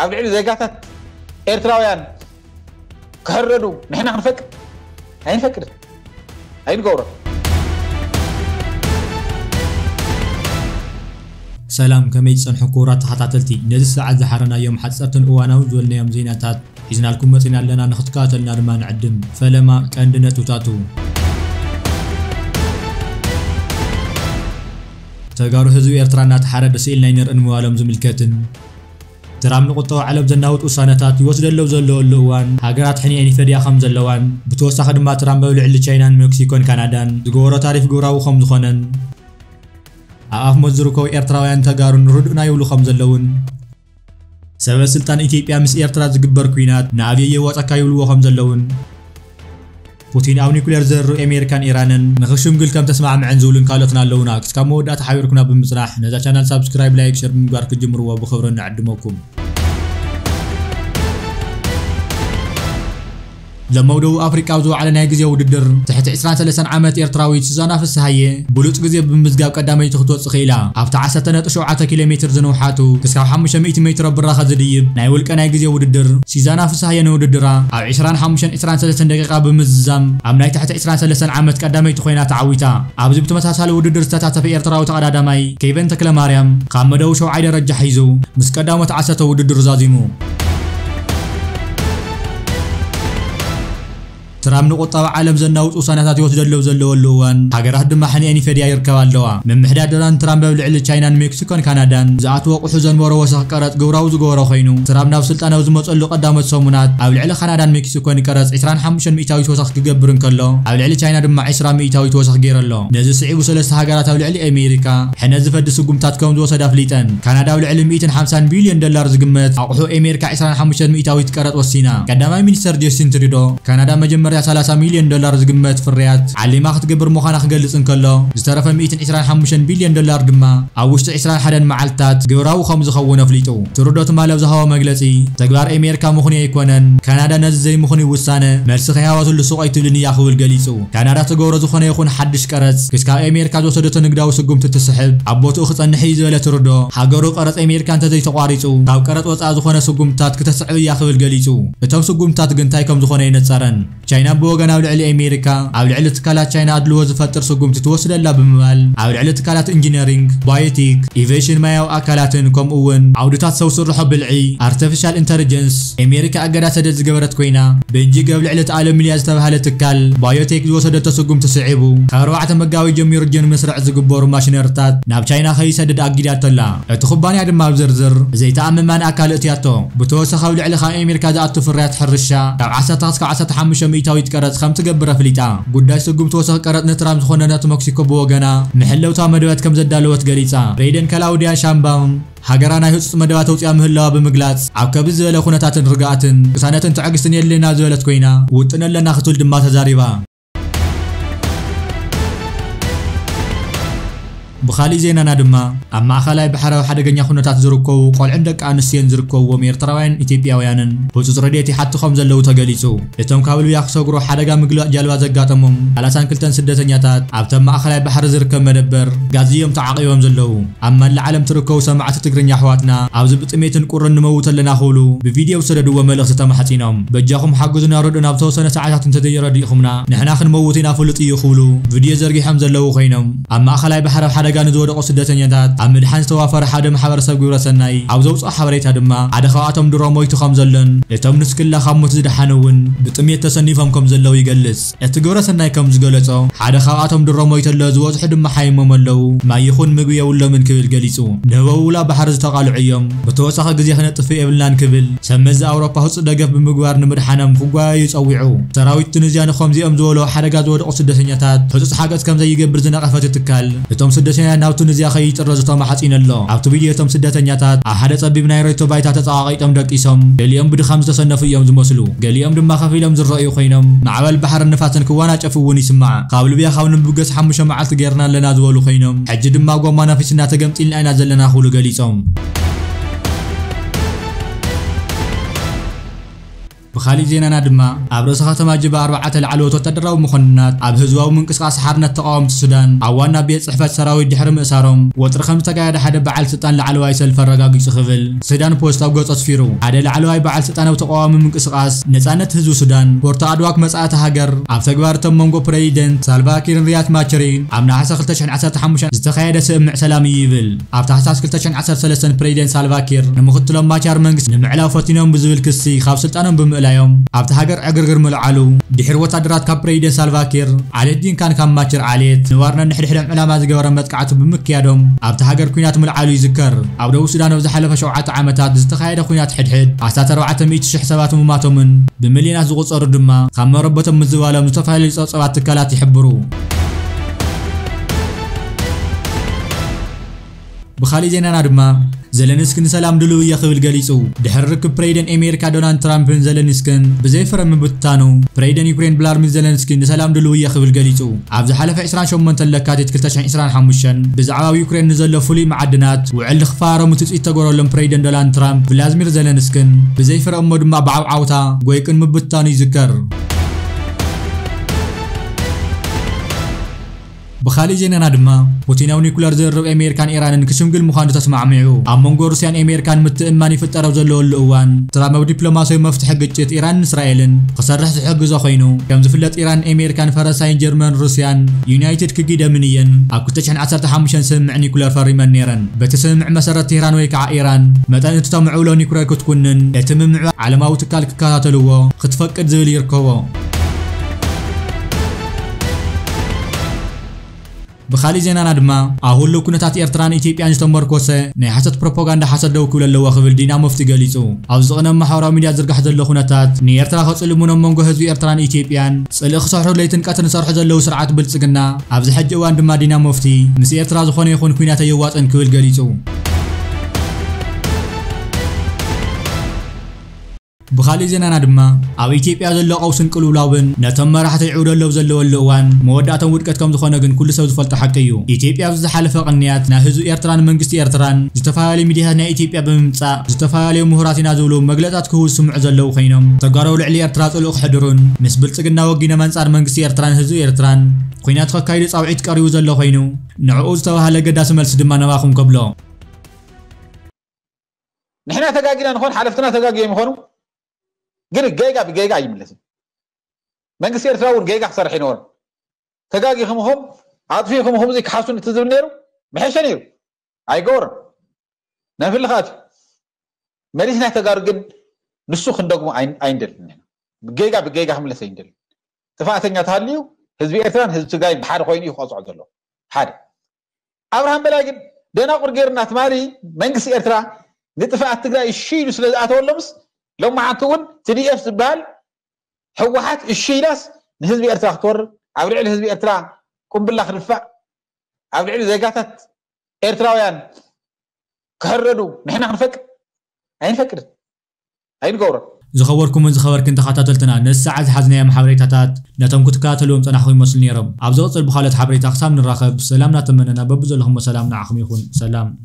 ኣብ ልዕሊ ዜጋታት ኤርትራውያን ክሕረዱ ንሕና ክንፈቅድ ኣይንፈቅድን፣ ኣይንገብሮን። ሰላም፣ ከመይ ጸንሑ ክቡራት ተኸታተልቲ? ነዚ ሰዓት ዝሓረናዮም ሓጸርትን እዋናዊ ዝበልናዮም ዜናታት ሒዝናልኩም መጺና ኣለና። ንኽትከታተልና ድማ ንዕድም። ፈለማ ቀንዲ ነጥብታቱ። ተጋሩ ህዝቢ ኤርትራ እናተሓረደ ስኢልና ኣይንርእን ምባሎም ዝምልከትን ትራምፕ ንቁጠባ ዓለም ዘናውጥ ውሳነታት ይወስደለው ዘለወሉ እዋን፣ ሃገራት ሕንኤን ይፈድያ ከም ዘለዋን፣ ብተወሳኺ ድማ ትራምፕ ኣብ ልዕሊ ቻይናን ሜክሲኮን ካናዳን ዝገበሮ ታሪፍ ግብራዊ ከም ዝኾነን፣ ኣብ ኣፍ ሞት ዝርከቡ ኤርትራውያን ተጋሩን ርዱእና ይብሉ ከም ዘለውን፣ ሰበ ስልጣን ኢትዮጵያ ምስ ኤርትራ ዝግበር ኲናት ንኣብየ የዋጸካ ይብልዎ ከም ዘለውን፣ ፑቲን ኣብ ኒኩሌር ዘርብ ኣሜሪካን ኢራንን ንኽሽምግል ከም ተስማዕምዐን ዝብሉን ካልኦትን ኣለውና። ክስካብ መወዳእታ ሓቢርኩና ብምጽናሕ ነዛ ቻናል ሳብስክራይብ፣ ላይክ፣ ሸር ብምግባር ክትጅምርዎ ብኽብሪ ንዕድመኩም። ሎም ኣብ ደቡብ ኣፍሪቃ ኣብ ዝወዓለ ናይ ግዜ ውድድር ትሕቲ ዕስራን ሰለስተን ዓመት ኤርትራዊት ሱዛና ፍስሃየ ብሉጽ ግዜ ብምምዝጋብ ቀዳመይቲ ክትወጽእ ክኢላ። ኣብቲ ዓሰርተ ነጥቢ ሸውዓተ ኪሎ ሜትር ዝንውሓቱ ክስካብ ሓሙሽተ ሚእቲ ሜትሮ ብራኸ ዝድይብ ናይ ውልቀ ናይ ግዜ ውድድር፣ ሲዛና ፍስሃየ ንውድድራ ኣብ ዕስራን ሓሙሽተን ዕስራን ሰለስተን ደቂቃ ብምዝዛም ኣብ ናይ ትሕቲ ዕስራን ሰለስተን ዓመት ቀዳመይቲ ኮይና ተዓዊታ። ኣብዚ ብተመሳሳሊ ውድድር ዝተሳተፈ ኤርትራዊ ተቐዳዳማይ ኬቨን ተክለማርያም ካብ መደቡ ሸውዓይ ደረጃ ሒዙ ምስ ቀዳሞት ዓሰርተ ውድድሩ ዛዚሙ። ትራምፕ ንቁጠባ ዓለም ዘናውጽ ውሳነታት ይወስደለው ዘለወሉ እዋን፣ ሃገራት ድማ ሕንኤን ይፈድያ ይርከባ ኣለዋ። ምምሕዳር ዶናልድ ትራምፕ ኣብ ልዕሊ ቻይናን ሜክሲኮን ካናዳን ዝኣትዎ ኣቑሑ ዘንበሮ ወሰኽ ቀረጽ ግብራዊ ዝገበሮ ኮይኑ፣ ትራምፕ ናብ ስልጣን ኣብ ዝመጸሉ ቀዳሞት ሰሙናት ኣብ ልዕሊ ካናዳን ሜክሲኮን ቀረጽ ዕስራን ሓሙሽተን ሚእታዊት ወሰኽ ክገብር እንከሎ፣ ኣብ ልዕሊ ቻይና ድማ ዕስራ ሚእታዊት ወሰኽ ገይሩ ኣሎ። ነዚ ስዒቡ ሰለስተ ሃገራት ኣብ ልዕሊ ኣሜሪካ ሕነ ዝፈዲ ስጉምታት ከም ዝወሰዳ ኣፍሊጠን። ካናዳ ኣብ ልዕሊ ሚእትን ሓምሳን ቢልዮን ዶላር ዝግመት ኣቑሑ ኣሜሪካ ዕስራን ሓሙሽተን ሚእታዊት ቀረጽ ወሲና። ቀዳማይ ሚኒስተር ጀስቲን ትሩዶ፣ ካናዳ መጀመርያ ሰላሳ ሚልዮን ዶላር ዝግመት ፍርያት ዓሊማ ክትገብር ምዃና ክገልጽ እንከሎ፣ ዝተረፈ ሚእትን ዕስራን ሓሙሽተን ቢልዮን ዶላር ድማ ኣብ ውሽጢ ዕስራን ሓደን መዓልትታት ግብራዊ ከም ዝኸውን ኣፍሊጡ። ትሩዶ ትማሊ ኣብ ዝሃቦ መግለጺ፣ ተግባር ኣሜሪካ ምኽኑይ ኣይኮነን፣ ካናዳ ነዚ ዘይምኽኑይ ውሳነ መልሲ ከይሃበትሉ ሱቕ ኣይትብልን እያ ክብል ገሊጹ። ካናዳ ትገብሮ ዝኾነ ይኹን ሓድሽ ቀረጽ ክስካብ ኣሜሪካ ዝወሰደቶ ንግዳዊ ስጉምቲ ትስሕብ ኣብ ቦትኡ ክጸንሕ እዩ ዝበለ ትሩዶ፣ ሃገሩ ቀረጽ ኣሜሪካ እንተዘይተቋሪጹ ካብ ቀረጽ ወጻኢ ዝኾነ ስጉምትታት ክተስዕብ እያ ክብል ገሊጹ። እቶም ስጉምትታት ግን እንታይ ከም ዝኾነ ኣይነጸረን። ቻይና ብወገና ኣብ ልዕሊ ኣሜሪካ ኣብ ልዕሊ ትካላት ቻይና ኣድልዎ ዝፈጥር ስጉምቲ ትወስድ ኣላ ብምባል ኣብ ልዕሊ ትካላት ኢንጂነሪንግ፣ ባዮቴክ፣ ኢቬሽን ማያዊ ኣካላትን ከምኡ እውን ዓውድታት ሰው ስርሖ ብልዒ፣ ኣርቲፊሻል ኢንተሊጀንስ፣ ኣሜሪካ እገዳ ሰደድ ዝገበረት ኮይና፣ ቤጂንግ ኣብ ልዕሊ እቲ ኣሉሚንያ ዝተባህለ ትካል ባዮቴክ ዝወሰደቶ ስጉምቲ ስዒቡ፣ ካብ ኣርባዕተ መጋቢት ጀሚሩ ጀን መስርዕ ዝግበሩ ማሽነሪታት ናብ ቻይና ከይሰድድ ኣጊዳቶ ኣላ። እቲ ኩባንያ ድማ ኣብ ዝርዝር ዘይተኣማማኒ ኣካል እትያቶ። ብተወሳኺ ኣብ ልዕሊ ካብ ኣሜሪካ ዝኣቱ ፍርያት ሕርሻ ካብ ዓሰርተ ክሳብ ዓሰርተ ሓሙሽተ ሚእታዊት ቀረጽ ከም ትገብር ኣፍሊጣ። ጉዳይ ስጉምቲ ወሰኽ ቀረጽ ንትራምፕ ዝኾነነት ሜክሲኮ ብወገና፣ መሐለውታ መደባት ከም ዘዳለወት ገሊጻ። ፕሬዚደንት ክላውድያ ሻምባውን ሃገራ ናይ ህጹጽ መደባት ኣውጺኣ ምህላዋ ብምግላጽ፣ ኣብ ከብድ ዝበለ ኩነታትን ርግኣትን ቅሳነትን ትዕግስትን የድልየና ዝበለት ኮይና፣ ውጥን ኣለና ክትብል ድማ ተዛሪባ። ብኻሊእ ዜናና ድማ፣ ኣብ ማእኸላይ ባሕራዊ ሓደገኛ ኩነታት ዝርከቡ ቆልዑን ደቂ ኣንስትዮን ዝርከብዎም ኤርትራውያንን ኢትዮጵያውያንን ህጹጽ ረድኤት ይሓቱ ከም ዘለዉ ተገሊጹ። እቶም ካብ ሊብያ ክሰግሩ ሓደጋ ምግላእ ጃልባ ዘጋጠሞም ሰላሳን ክልተን ስደተኛታት፣ ኣብቲ ኣብ ማእኸላይ ባሕሪ ዝርከብ መደበር ጋዝ እዮም ተዓቒቦም ዘለዉ። ኣብ መላእ ዓለም ትርከቡ ሰማዕቲ ትግርኛ ኣሕዋትና፣ ኣብዚ ብጥሜትን ቁርን ንመውት ኣለና ክብሉ ብቪድዮ ብዝሰደድዎ መልእኽቲ ተማሕጺኖም። በጃኹም ሓግዙና፣ ረድኡና፣ ኣብ ዝተወሰነ ሰዓታት እንተዘይረዲእኹምና ንሕና ክንመውት ኢና ፍሉጥ እዩ ክብሉ ቪድዮ ዘርጊሖም ዘለዉ ኮይኖም፣ ኣብ ማእኸላይ ባሕሪ ኣብ ሓደጋ ንዝወደቑ ስደተኛታት ኣብ ምድሓን ዝተዋፈረ ሓደ ማሕበረሰብ ግብረ ሰናይ ኣብ ዘውፅኦ ሓበሬታ ድማ፣ ሓደ ካብኣቶም ድሮ ሞይቱ ከም ዘሎን እቶም ንስክላ ካብ ሞት ዝደሓኑ እውን ብጥሜት ተሰኒፎም ከም ዘለዉ ይገልጽ። እቲ ግብረ ሰናይ ከም ዝገለጾ፣ ሓደ ካብኣቶም ድሮ ሞይቱ ኣሎ፣ ዝበዝሑ ድማ ሓይሞም ኣለዉ። ማይ ይኹን ምግቢ የብሎምን ክብል ገሊጹ። ንህበውላ ባሕሪ ዝተቓልዑ እዮም። ብተወሳኺ ግዜ ክነጥፍእ የብልናን ክብል ሰብ መዚ ኣውሮፓ ህጹጽ ደገፍ ብምግባር ንምድሓኖም ክጓየዩ ጸዊዑ። ሰራዊት ቱኒዝያ ንኸምዚኦም ዝበሉ ኣብ ሓደጋ ዝወደቑ ስደተኛታት ህጹጽ ሓገዝ ከም ዘይገብር ዝነቐፈ እቲ ትካል፣ እቶም ስደተኛታት ናብ ቱኒዝያ ከይጥረዙ ተማሕጺኑ ኣሎ። ኣብቲ ቪድዮ እቶም ስደተኛታት ኣብ ሓደ ጸቢብ ናይ ሬቶ ባይታ ተጸቓቒጦም ደቂሶም፣ ገሊኦም ብድኻም ዝተሰነፉ እዮም ዝመስሉ። ገሊኦም ድማ ከፊሎም ዝረኣዩ ኮይኖም፣ ማዕበል ባሕርን ንፋስን ክወናጨፉ እውን ይስማዕ። ካብ ሊብያ ካብ ንብገስ ሓሙሽተ መዓልቲ ጌርና ኣለና ዝበሉ ኮይኖም፣ ሕጂ ድማ ጎማ ነፊስና ተገምጢልና ኢና ዘለና ክብሉ ገሊጾም። ብኻሊእ ዜናና ድማ፣ ኣብ ርእሰ ከተማ ጅባ ኣርባዕተ ላዕለዎት ወታደራዊ መኮንናት ኣብ ህዝባዊ ምንቅስቃስ ሓርነት ተቓወምቲ ሱዳን ኣብ ዋና ቤት ጽሕፈት ሰራዊት ድሕሪ ምእሳሮም፣ ወጥሪ ከም ዝተጋየደ ሓደ በዓል ስልጣን ላዕለዋይ ሰልፊ ኣረጋጊጹ ክብል ሱዳን ፖስት ኣብ ገጹ ኣስፊሩ። ሓደ ላዕለዋይ በዓል ስልጣን ኣብ ተቓዋሚ ምንቅስቃስ ነጻነት ህዝቢ ሱዳን፣ ፖርቶ ኣድዋ ክመጽኣ እታ ሃገር፣ ኣብ ተግባር እቶም መንጎ ፕረዚደንት ሳልቫኪርን ሪያክ ማቸሪን ኣብ ነሓሰ ክልተ ሽሕን ዓሰርተ ሓሙሽተን ዝተኻየደ ስምምዕ ሰላም እዩ ይብል። ኣብ ታህሳስ ክልተ ሽሕን ዓሰርተ ሰለስተን ፕረዚደንት ሳልቫኪር ንምኽትሎም ማቻር መንግስቲ ንምዕላው ፈቲኖም ብዝብል ክሲ ካብ ስልጣኖም ብምእላዮም ኣብቲ ሃገር ዕግርግር ምልዓሉ ድሕሪ ወታደራት ካብ ፕረዚደንት ሳልቫኪር ዓሌት ዲንካን ካብ ማቸር ዓሌት ንዋር ነንሕድሕዶም ዕላማ ዝገበረ መጥቃዕቲ ብምክያዶም ኣብቲ ሃገር ኲናት ምልዓሉ ይዝከር። ኣብ ደቡብ ሱዳን ኣብ ዝሓለፈ ሸውዓተ ዓመታት ዝተኻየደ ኲናት ሕድሕድ ኣስታት ኣርባዕተ ሚእቲ ሽሕ ሰባት ምማቶምን ብሚልዮናት ዝቑጸሩ ድማ ካብ መረበቶም ምዝባሎም ዝተፈላለዩ ጸብጻባት ትካላት ይሕብሩ። ብኻሊእ ዜናና ድማ፣ ዘለንስኪ ንሰላም ድልው እየ ክብል ገሊጹ። ድሕሪ ርክብ ፕሬዚደንት ኣሜሪካ ዶናልድ ትራምፕን ዘለንስኪን ብዘይ ፍረ ምብትታኑ፣ ፕሬዚደንት ዩክሬን ቭላድሚር ዘለንስኪ ንሰላም ድልው እየ ክብል ገሊጹ። ኣብ ዝሓለፈ ዕስራን ሸሞንተን ለካቲት ክልተ ሽሕን ዕስራን ሓሙሽተን ብዛዕባ ኣብ ዩክሬን ንዘሎ ፍሉይ መዓድናት ውዕል ንክፈራረሙ ትጽቢት ተገበረሎም ፕሬዚደንት ዶናልድ ትራምፕ፣ ቭላድሚር ዘለንስኪን ብዘይ ፍረ እሞ ድማ ብዓውዓውታ ጎይቅን ምብትታኑ ይዝከር። ብኻሊእ ዜናና ድማ፣ ፑቲን ኣብ ኒኩለር ዝርርብ ኣሜሪካን ኢራንን ክሽምግል ምዃኑ ተስማዕሚዑ። ኣብ መንጎ ሩስያን ኣሜሪካን ምትእምማን ይፍጠር ኣብ ዘለወሉ እዋን፣ ትራምፕ ኣብ ዲፕሎማሲያዊ መፍትሒ ግጭት ኢራንን እስራኤልን ክሰርሕ ዝሕግዞ ኮይኑ፣ ከም ዝፍለጥ ኢራን ኣሜሪካን ፈረንሳይን ጀርመን ሩስያን ዩናይትድ ክጊደምን እየን ኣብ ክልተ ሽሕን ዓሰርተ ሓሙሽተን ስምምዕ ኒኩለር ፈሪመን ነይረን። በቲ ስምምዕ መሰረት ቴህራን ወይ ከዓ ኢራን መጠን እቲ ተምዕብሎ ኒኩለር ክትኩንን እቲ ምምዕባል ዓለማዊ ትካል ክከታተልዎ ክትፈቅድ ዝብል ይርከቦ። ብኻሊእ ዜናና ድማ፣ ኣብ ህሉው ኩነታት ኤርትራን ኢትዮጵያን ዝተመርኮሰ ናይ ሓሶት ፕሮፓጋንዳ ሓሶት ደው ክብል ኣለዎ ክብል ዲና ሙፍቲ ገሊጹ። ኣብ ዝቕነ ማሕበራዊ ሚድያ ዝርጋሕ ዘሎ ኩነታት ንኤርትራ ከጽልሙን ኣብ መንጎ ህዝቢ ኤርትራን ኢትዮጵያን ጽልኢ ክሰሕሩ ለይትን ቀትርን ዝሰርሑ ዘለዉ ስርዓት ብልጽግና፣ ኣብዚ ሕጂ እዋን ድማ ዲና ሙፍቲ ምስ ኤርትራ ዝኾነ ይኹን ኲናት ኣየዋጽእን ክብል ገሊጹ። ብኻሊእ ዜናና ድማ፣ ኣብ ኢትዮጵያ ዘሎ ቀውስን ቅልውላውን ነቶም መራሕቲ ይዕውደሎም ዘለወሉ እዋን መወዳእቶም ውድቀት ከም ዝኾነ ግን ኩሉ ሰብ ዝፈልጦ ሓቂ እዩ። ኢትዮጵያ ኣብዚ ዝሓለፈ ቅንያት ናብ ህዝቢ ኤርትራን መንግስቲ ኤርትራን ዝተፈላለዩ ሚድያታት ናይ ኢትዮጵያ ብምምጻእ፣ ዝተፈላለዩ ምሁራት ኢና ዝብሉ መግለጻት ክህቡ ዝስምዑ ዘለዉ ኮይኖም፣ ተጋሩ ልዕሊ ኤርትራ ጽልኢ ክሕድሩን ምስ ብልጽግና ወጊኖም ኣንጻር መንግስቲ ኤርትራን ህዝቢ ኤርትራን ኲናት ከካይዱ ጻውዒት ቀሪቡ ዘሎ ኮይኑ፣ ንዕኡ ዝተባህለ ገዳሲ መልሲ ድማ ነባኹም ከብሎ። ንሕና ተጋጊና ንኾን፣ ሓለፍትና ተጋጊዮም ይኾኑ፣ ግን ጌጋ ብጌጋ ኣይምለስን። መንግስቲ ኤርትራ እውን ጌጋ ክሰርሕ ይነበሮ። ተጋጊኹም ኢኹም፣ ኣጥፊእኹም ኢኹም፣ እዚ ክሓሱን እቲ ዝብል ነይሩ፣ ምሐሸ ነይሩ። ኣይገበሮን። ናይ ፍልኻት መሊስና ተጋሩ ግን ንሱ ክንደግሞ ኣይ-፣ ኣይንደልን ንሕና። ብጌጋ ብጌጋ ክምለስ ኣይንደልን። ጥፋእተኛ ተሃልዩ ህዝቢ ኤርትራን ህዝቢ ትግራይን ብሓደ ኮይኑ እዩ ክቐጽዖ ዘለዎ። ሓደ። ኣብርሃም በላይ ግን ደናቁር ገይሩና ትማሊ መንግስቲ ኤርትራ ንጥፍኣት ትግራይ እሺ ኢሉ ስለ ዝኣተወሎምስ ሎማዓንቲ እውን ቲ ዲ ኤፍ ዝበሃል ህወሓት እሺ ኢላስ ንህዝቢ ኤርትራ ክትወርር ኣብ ልዕሊ ህዝቢ ኤርትራ ቁምብላ ክድፋእ ኣብ ልዕሊ ዜጋታት ኤርትራውያን ክሕረዱ ንሕና ክንፈቅድ ኣይንፈቅድን። ኣይንገብሮን። ዝኸበርኩምን ዝኸበርክን ተኸታተልትና፣ ነዚ ሰዓት ዝሓዝናዮም ሓበሬታታት ነቶም ክትከታተልዎም ጸናሕኩም ይመስሉ ነይሮም። ኣብ ዝቕጽል ብኻልኦት ሓበሬታ ክሳብ ንራኸብ፣ ሰላም እናተመነና፣ በብዘለኹሞ ሰላም ንዓኹም ይኹን። ሰላም።